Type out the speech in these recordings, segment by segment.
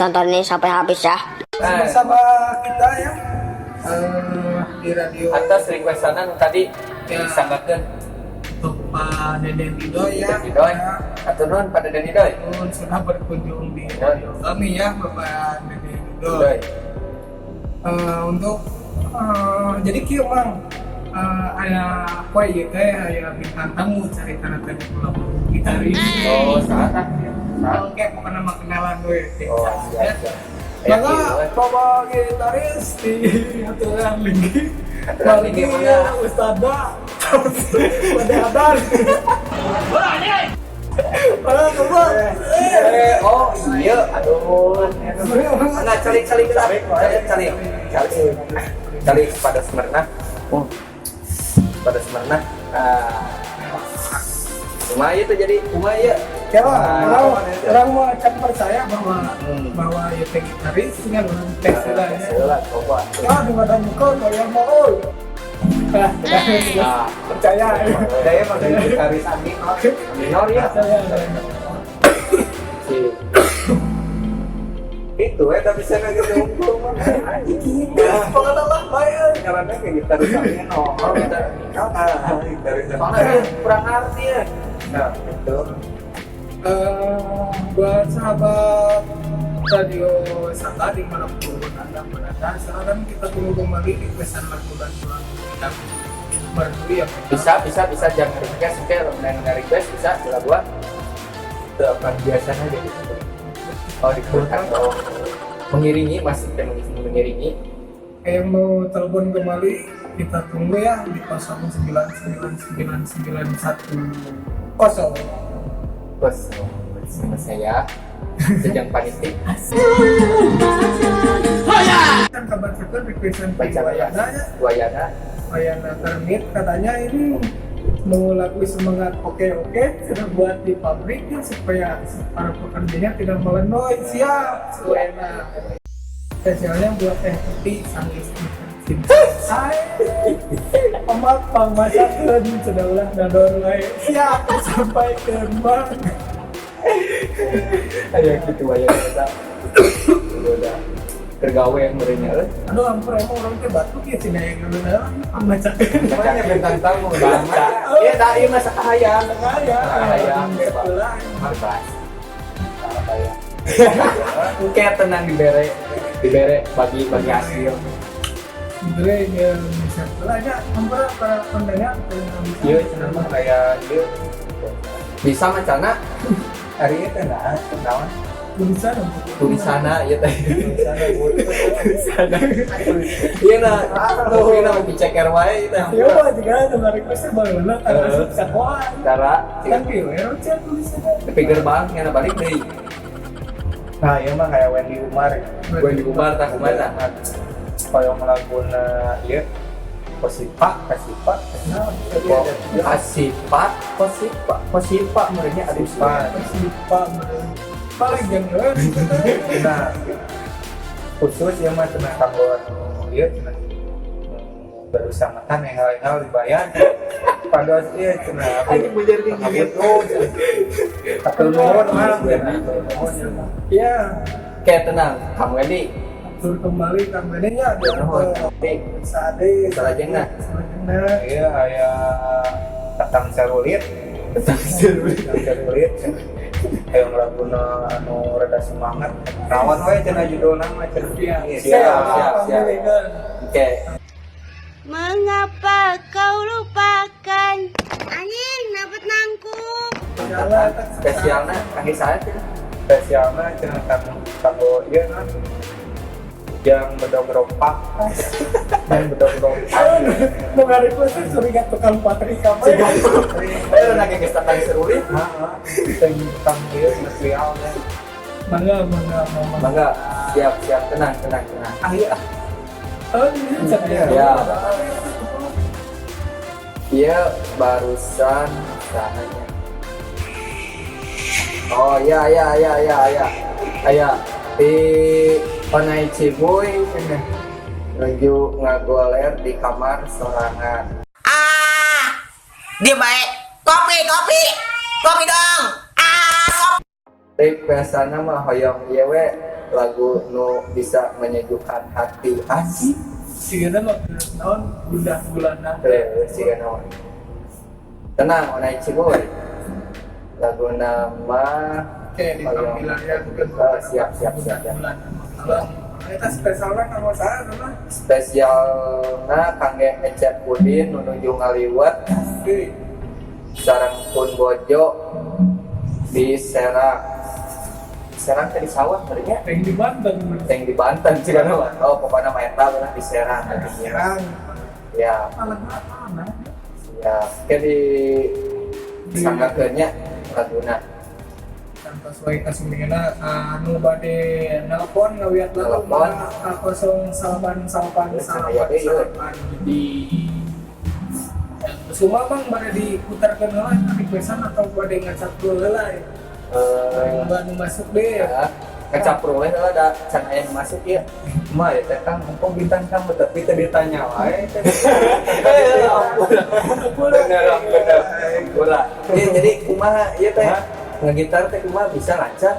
Tonton ini sampai habis ya. Bersama kita ya, di radio Atas requestanan tadi Ya. disanggakeun. Untuk Pak Deden Ridoy ya. Deden Ridoy. Hatur nuhun pada Deden Ridoy. Nuhun sudah berkunjung di radio kami ya, Bapak Deden Ridoy. Ridoy. Untuk jadi kieu, Mang, aya poe ieu teh aya bintang tamu cari tanda tadi pulang gitaris. Oh, saat ah. Saat. Oke, pokoknya mah kenalan we. Oh, siap, siap. Maka Aya kieu. Bapak gitaris di aturan linggi. Aturan linggi mana? Ustada pada adan. Padahal coba. Eh, oh iya, aduh. Nah, calik calik calik calik calik calik calik pada Smyrna. Oh. Pada Smyrna. Nah. Kumaha itu jadi kumaha ya? Ya, orang orang mau akan percaya bahwa bahwa ya teh gitaris dengan orang tes lah ya. Lah, coba. Ya, di mana muka kayak mau. Nah, Nah, percaya. Daya mah dari gitaris minor. Minor ya. Percaya. Si Itu ya, tapi saya lagi unggul mah. Pokoknya lah, baik. Karena kayak gitaris minor. Oh, gitaris minor. Ah, gitaris Soalnya dia kurang ngerti ya. Nah, itu. Buat sahabat radio Sata dimanapun Anda berada, silakan kita tunggu kembali di pesan lagu-lagu yang merdu ya. Bisa, bisa, bisa, jangan request, oke, main request bisa, bola gua. Itu apa biasanya jadi gitu. Oh, di atau mengiringi, masih mengiringi. Yang mau telepon kembali kita tunggu ya di 0999910. Bos, bersama saya Sejang Panitik. Kan kabar kabar requestan Baca. Wayana ya. Wayana. Wayana Termit katanya ini mau lagu semangat, oke oke, sudah buat di pabrik ya, supaya para pekerjanya tidak melenoy. Siap Wayana, spesialnya buat Teh Putih sang istri. Hai, omat pangmasakeun sudah ulah nador wae. Siap, sampai ke Bang. Ayo gitu Wayana eta. Udah tergawe yang merenya euy. Aduh, ampun, emang orang teh batuk ya, cina yang dulu dah pangmasakeun. Makanya bintang tamu. Baca. Iya, dah ieu mah sakahayang. Kaya. Sakahayang. Sebelah. Bebas. Apa ya? Oke, tenang, dibere dibere bagi bagi hasil. Sebenarnya ya bisa aja ampun para pendengar yang bisa. Iya, cenah mah kayak ieu. Bisa macana. Hari itu nah, naon? Tulisan. Tulisana ieu teh. Tulisanna butuh. Tulisana. Iya nah, mungkin mah diceker wae itu. Ya mah juga ada requestnya baru lah karena Heeh. sekolah. Cara Kan kieu we chat tulisannya. Tapi gerbang yang balik deui. Nah, iya mah kayak Wendy Umar ya. Wendy Umar tah kumaha tah? Koyong laguna ieu Posipa, Kasipa, Kasipat, Posipa, Posipa merenya, aduh. Posipa. Sipa meureun. Paling jangan. Nah, khusus ya mah cenah kanggo anu ieu cenah baru makan yang hal-hal dibayar pada ieu cenah. Anjing, menjadi gitu. Hatur nuhun mah, hatur nuhun ya mah. Ya, Kayak tenang, kamu Wendy. Atur kembali Kang Bene nya. Nuhun. Sade. Salajengna. Salajengna. Iya, aya Tatang Serulit. Tatang Serulit. Tatang Serulit. Ayo laguna anu rada semangat. Rawan we cenah judulna mah cenah. Iya. Siap, siap, siap. Oke. Mengapa kau lupakan? Anjing, dapat nangkuk. Spesialnya kaki saya tuh. Spesialna cenah kanggo kanggo ieu nah. Yang bedog rompak. Yang bedog rompak. Mau ngarequest curiga tukang patri kamu. Ayo lagi ke Tatang Serulit. Heeh. Sing tukang ieu material nya. Mangga, mangga, mangga. Bangga, siap, siap, tenang, tenang, tenang. Ah iya. Oh, ini Ya. Iya, barusan usahanya. Oh ya ya ya ya ya. Aya di Panai Cibuy ini nuju ngagoler di kamar sorangan. Ah, dia baik. Kopi, kopi, kopi dong. Ah, kopi. Tapi biasanya mah hoyong ieu we. Lagu nu bisa menyejukkan hati, asik. Sigana mah naon udah bulanan. Teh siga naon. Tenang, onai ciboy. Lagu nama Oke, di tampilannya bukan. Oh, siap siap siap siap. Bulan. Eta spesialna kanggo saha mah? Spesialna kangge Ecep Udin menuju ngaliwet Asik. Sareng pun bojo di Serang. Serang teh di sawah tadinya. Yang di Banten. Yang di Banten sih kan. Oh, pokoknya mah eta bener di Serang. Serang. Ya, Malah mana? siap. Oke, di sanggakeun nya laguna. Tanpa sesuai kasumina anu bade nelpon ngawiat lagu Nelpon. mah ka 088 Aya deui, euy. 8 jadi Semua bang bade diputarkeun heula eta requestan atau bade ngacaprul heula ya? Eh, Yang nu masuk deh. ya, ngecaprul we heula da can aya nu masuk ieu. Mah ya teh kang engkau bintang tamu tapi teh ditanya wae teh. Eh, ampun. Bener, bener. Bola. Iya, jadi kumaha ieu teh? Hah? Ngegitar teh kumaha bisa lancar?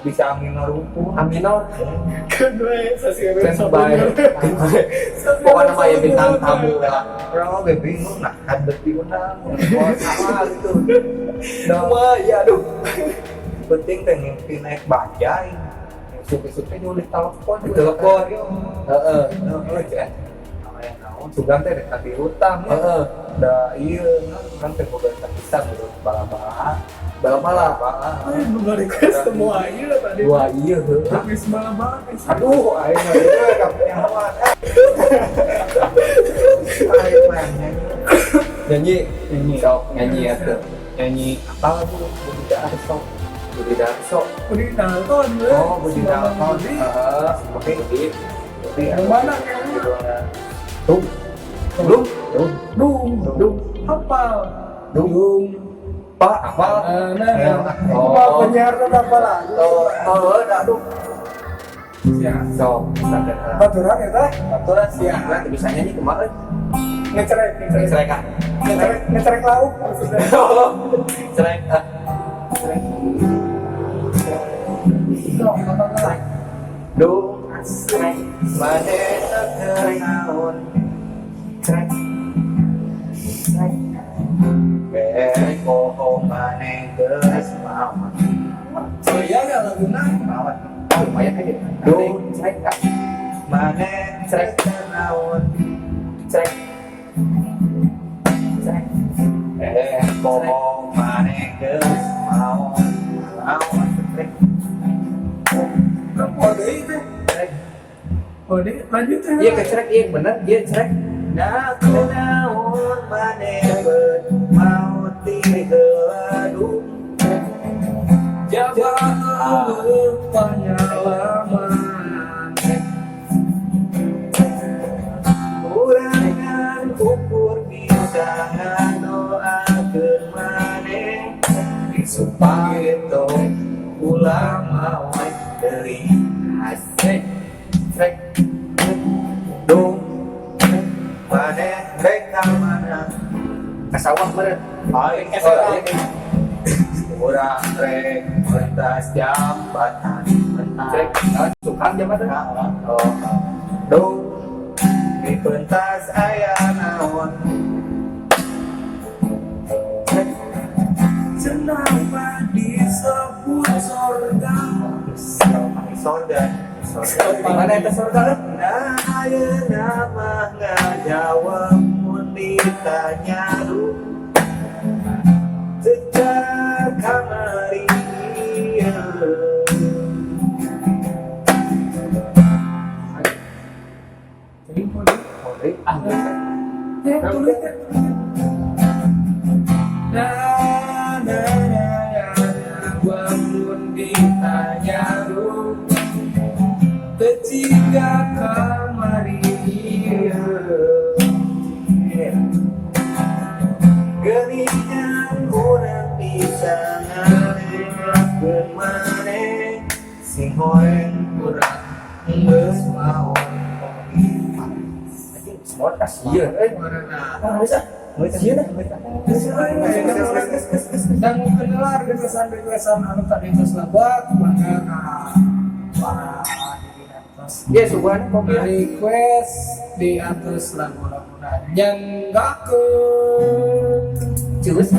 Bisa minor rumput. Aminor. Kan we sasieun Kan bae. Pokoknya mah ya bintang tamu lah. Orang mah bingung nah kan bet diundang. Oh, sama gitu. Kumaha ya aduh. Penting teh ngimpi naik bajai. Isuk-isuknya nyulik telepon. Ditelepon. Heeh. Heeh. Aya naon sugan teh rek tadi utang. Heeh. Da ieu urang teh boga utang gitu bala-bala. Bala-bala. Bala. Eh, nu request semua ieu tadi. Wah, iya heuh. Request bala-bala. Aduh, aing mah ieu kapunyahoan. Aing mah nyanyi. Nyanyi, Nyanyi. Sok nyanyi ya tuh. Nyanyi apa lagu Budi Darso? Budi Darso. Budi Dalton we. Oh, Budi Dalton. Budi. Heeh, oke Budi. Budi Yang mana kayaknya? judulnya? Dung. Dung. Dung. Dung. Dung. Hafal. Dung. Pak, apa? Nah, nah. Oh. Apa penyiar tuh apa lagi? Oh, oh, aduh. Siap. Sok, misalkan. Baturan ya teh? Baturan siap. Nah, bisa nyanyi kemarin. Ngecerek, ngecerek. Cerek ah. Ngecerek, ngecerek lauk maksudnya. Cerek ah. Cerek. Dong, nonton lah. Dung. Cerek. Mane teu naon Cerek. Cerek. Bek bohong mane geus maot. Oh iya ya laguna. Maot. Ah, lumayan aja. Dung. Cerek ah. Mane Cerek. teu naon Cerek. Cerek. Bek bohong mane geus maot. Maot. Cerek. Kan kode itu. Cerek. Kode lanjut ya. Iya kecerek, iya bener, iya cerek. Nah kunaon mane bet maot ti heula dung. Jaba pengalaman. Kurangan ukur bisa ngadoakeun maneh supaya tong ulah maot deui. Asik. Cerek. Dung maneh rek ka mana? Ke sawah meren. Aing Oh, iya. Urang rek pentas jambatan. Cerek. Ah, tukang jambatan. Oh. Dung di pentas aya naon? Cerek. Kenapa disebut sorga? Sorga. Di mana eta surga? Nah, ayeuna mah ngajawab mun ditanya lu. Sejak kamari ieu. Jadi kode. Kode. Ah, geus. Ya, tulis ya. Nah, nah, nah, nah, bangun ditanya lu. Teciga kamari ieu. Geuningan urang bisa ngalewatkeun maneh sing horeng urang geus maot. Anjing, semua tas. Iya, eh. Warna. Ah, bisa. Sieun ah. Dan kenalah requestan-requestan anu tadi geus lebat, mangga ka para hadirin atas Ya, suguhan kopi lah. Request di atas lagu-lagu. Nyanggakeun. Cus.